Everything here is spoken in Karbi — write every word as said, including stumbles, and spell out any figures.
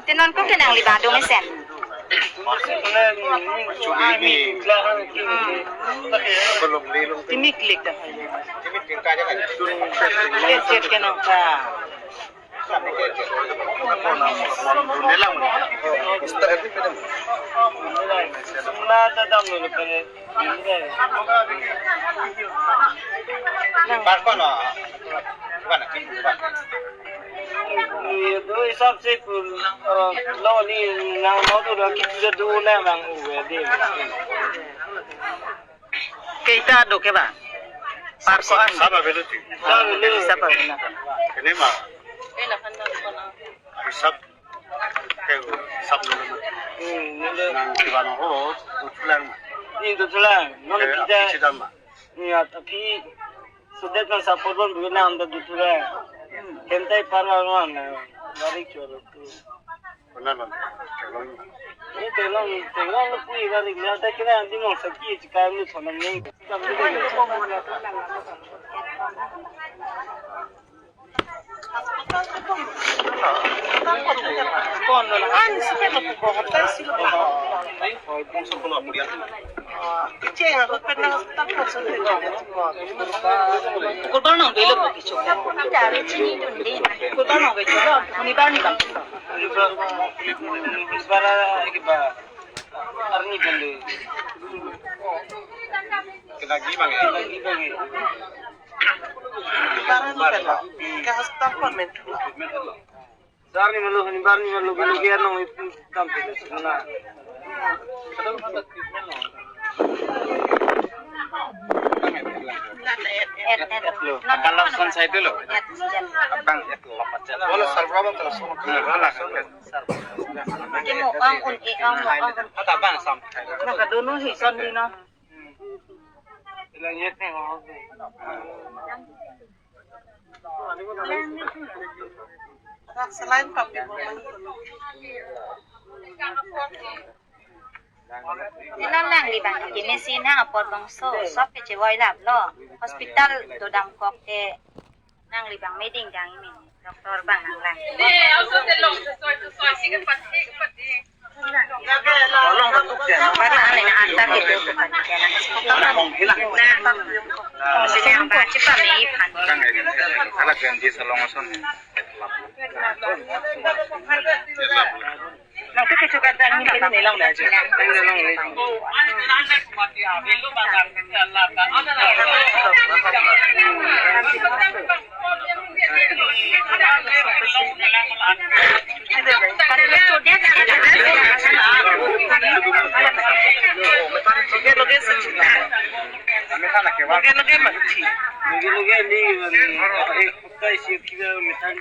Te non ko kenangli abang do mesen. Timik lik ta. Jet jet kenang ta. Sumla ta dam lo pe. Barko no. Bukan, bukan. Ye do hisab se pul, eh, lo ni nang mau tu dah kita tu na bang u de. Kita do ke ba? Parko an. Sab avelo ti. Sab avelo. Sab avelo. Ini mah. Hisab. Ke sab lo. Hmm, nang kiban ho, duthulang. Ni duthulang. Non kita. Kita mah. Ni at api sudah kan support pon bagi nam dah duthulang. Kentai parang man. Dari choro tu. Benar, benar. Ini telang, telang lu pui dari melihat kita nanti mau sakit sekarang ni sana ni. Kurban nang belo po kicho. Kurban nang belo. Ni ba ni ba. Arni belo. Kena gimang ya? Kena gimang ya? Barang ni pala. Kahas tampon men. Barni malu, ni barni malu, malu kaya nong itu tam itu. Mana? Et, et. Lo, kalau son saya itu lo. Abang, et, lapat. Wala sarbrabang terus. Wala. Imo ang un e ang mo ang un. Ata bang sam. Nakadono hi son di no. Ilang yet ni ho. Rak selain papi mo. Ti non nangli abang ke machine hang apor bangso, sop ke chevoi lap lo. Hospital dodam kok te nangli abang meding dang imin. Doctor abang nanglang. Along ka tuk jan. Para ale na anta ke tu. Along hilang. Sini apa cepat ni pan. Kang ini. Alat ganti salong ason. Nang tu kecukat dan ni penu nelang dah je. Nelang ni. Lage lage mati. Lage lage ni, ni, eh, hotai si kita metal.